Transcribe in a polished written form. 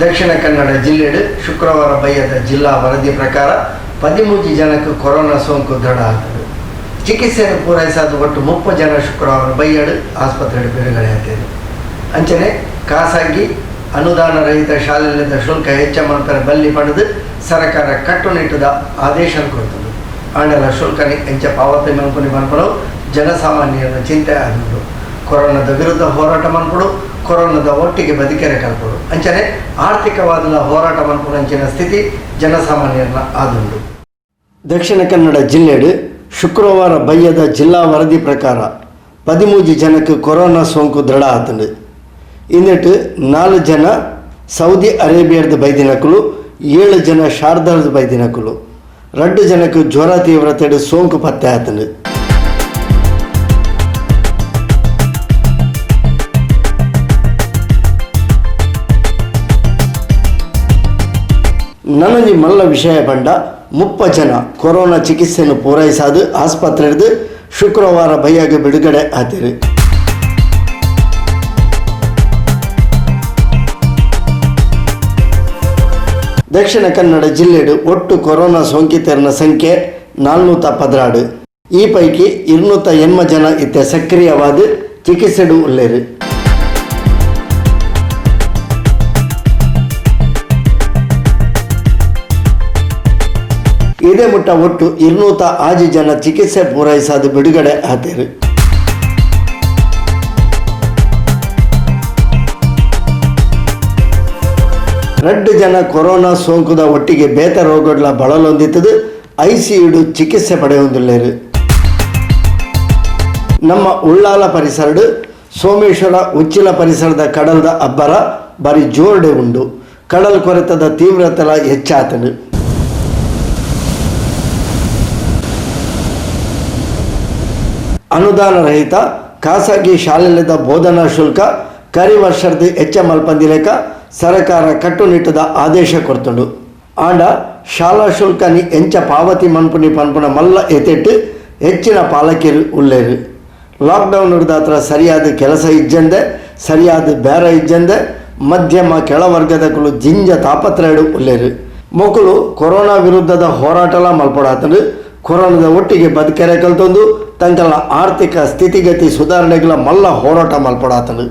Dakshina Kannada ಜಿಲ್ಲೆಡ್ ಶುಕ್ರವಾರ ಬಯ್ಯದ ಜಿಲ್ಲಾ ವರದಿ ಪ್ರಕಾರ 13 ಜನಕ್ಕೆ ಕೊರೋನಾ ಸೋಂಕು ದೃಢ ಆತದೆ. ಚಿಕಿತ್ಸೆಯನ್ನು ಪೂರೈಸಾದ ಒಟ್ಟು 30 ಜನ ಶುಕ್ರವಾರ ಬಯ್ಯಡು ಆಸ್ಪತ್ರೆಗೆ ಬಿಡುಗಡೆ ಆಗ್ತದೆ. ಅಂಚನೆ ಖಾಸಗಿ ಅನುದಾನ ರಹಿತ ಶಾಲೆಗಳಿಂದ ಶುಲ್ಕ ಹೆಚ್ಚ ಮಲ್ಪರೆ ಬಲ್ಲಿ ಪಡೆದು ಸರ್ಕಾರ ಕಟ್ಟುನಿಟ್ಟದ ಆದೇಶ ಕೊಡ್ತದೆ. ಆಂಡಲ ಶುಲ್ಕನಿ ಎಂಚ ಪಾವತಿ ಮನ್ಪುನಿ ಮನ್ಪಡು ಜನಸಾಮಾನ್ಯರ ಚಿಂತೆ ಆದುಂಡು. ಕೊರೋನಾದ ವಿರುದ್ಧ ಹೋರಾಟ ಮನ್ಪಡು, ಕೊರೋನಾದ ಒಟ್ಟಿಗೆ ಬದುಕೆರೆ ಕಲ್ಪಡು, ಅಂಚನೆ ಆರ್ಥಿಕವಾದ ಹೋರಾಟ ಮನ್ಪುನ ಅಂಚಿನ ಸ್ಥಿತಿ ಜನಸಾಮಾನ್ಯರನ್ನ ಆದುಂಡು. ದಕ್ಷಿಣ ಕನ್ನಡ ಜಿಲ್ಲೆಡು ಶುಕ್ರವಾರ ಬಯ್ಯದ ಜಿಲ್ಲಾ ವರದಿ ಪ್ರಕಾರ 13 ಜನಕ್ಕೆ ಕೊರೋನಾ ಸೋಂಕು ದೃಢ ಆತಂಡು. ಇಂದೆಟ್ಟು 4 ಜನ ಸೌದಿ ಅರೇಬಿಯಾದ ಬೈದಿನಕುಲು, 7 ಜನ ಶಾರ್ದಾದ ಬೈದಿನಕುಲು, 2 ಜನಕ್ಕೆ ಜ್ವರ ತೀವ್ರತೆ ಸೋಂಕು ಪತ್ತೆ ಆತಂಡು. ನನಗೆ ಮಲ್ಲ ವಿಷಯ ಬಂಡ 30 ಜನ ಕೊರೋನಾ ಚಿಕಿತ್ಸೆಯನ್ನು ಪೂರೈಸಾದು ಆಸ್ಪತ್ರೆದು ಶುಕ್ರವಾರ ಬೈಯಾಗ ಬಿಡುಗಡೆ ಆತಿರು. ದಕ್ಷಿಣ ಕನ್ನಡ ಜಿಲ್ಲೆಡು ಒಟ್ಟು ಕೊರೋನಾ ಸೋಂಕಿತರನ ಸಂಖ್ಯೆ 416. ಈ ಪೈಕಿ 280 ಜನ ಇತ್ತ ಸಕ್ರಿಯವಾದ ಚಿಕಿತ್ಸೆಡು ಉಳ್ಳೇರು. ಇದೇ ಮುಟ್ಟ ಒಟ್ಟು 206 ಜನ ಚಿಕಿತ್ಸೆ ಪೂರೈಸಾದ ಬಿಡುಗಡೆ ಆತೇರು. 2 ಜನ ಕೊರೋನಾ ಸೋಂಕುದ ಒಟ್ಟಿಗೆ ಬೇತ ರೋಗಗಳ ಬಳಲೊಂದಿತ್ತದು ಐಸಿಯು ಚಿಕಿತ್ಸೆ ಪಡೆಯೊಂದುಳ್ಳೇರು. ನಮ್ಮ ಉಳ್ಳಾಲ ಪರಿಸರಡು ಸೋಮೇಶ್ವರ ಉಚ್ಚಿಲ ಪರಿಸರದ ಕಡಲ್ದ ಅಬ್ಬರ ಬಾರಿ ಜೋರ್ಡೆ ಉಂಡು. ಕಡಲ್ ಕೊರೆತದ ತೀವ್ರತೆಲ ಹೆಚ್ಚಾತನು. ಅನುದಾನ ರಹಿತ ಖಾಸಗಿ ಶಾಲೆದ ಬೋಧನಾ ಶುಲ್ಕ ಕರಿ ವರ್ಷದ ಹೆಚ್ಚ ಮಲ್ಪಂದಿಲೇಕ ಸರ್ಕಾರ ಕಟ್ಟುನಿಟ್ಟದ ಆದೇಶ ಕೊಡ್ತುಂಡು. ಆಂಡ ಶಾಲಾ ಶುಲ್ಕ ನಿ ಎಂಚ ಪಾವತಿ ಮನ್ಪುನಿ ಪನ್ಪುನ ಮಲ್ಲ ಎತೆಟ್ಟು ಹೆಚ್ಚಿನ ಪಾಲಕಿರು ಉಳ್ಳೇರು. ಲಾಕ್ಡೌನ್ ಹಿಡ್ದಾತ್ರ ಸರಿಯಾದ ಕೆಲಸ ಇಜ್ಜಂದೆ, ಸರಿಯಾದ ಬೇರ ಇಜ್ಜಂದೆ ಮಧ್ಯಮ ಕೆಳವರ್ಗದಕುಲು ಜಿಂಜ ತಾಪತ್ರಯಡು ಉಳ್ಳೇರು. ಮೊಕಲು ಕೊರೋನಾ ವಿರುದ್ಧದ ಹೋರಾಟಲ ಮಲ್ಪಡಾತನು ಕೊರೋನಾದ ಒಟ್ಟಿಗೆ ಬದುಕೆರೆ ಕಲ್ತೊಂದು ತಂಕಲ ಆರ್ಥಿಕ ಸ್ಥಿತಿಗತಿ ಸುಧಾರಣೆಗಳ ಮಲ್ಲ ಹೋರಾಟ ಮಲ್ಪಡಾತನು.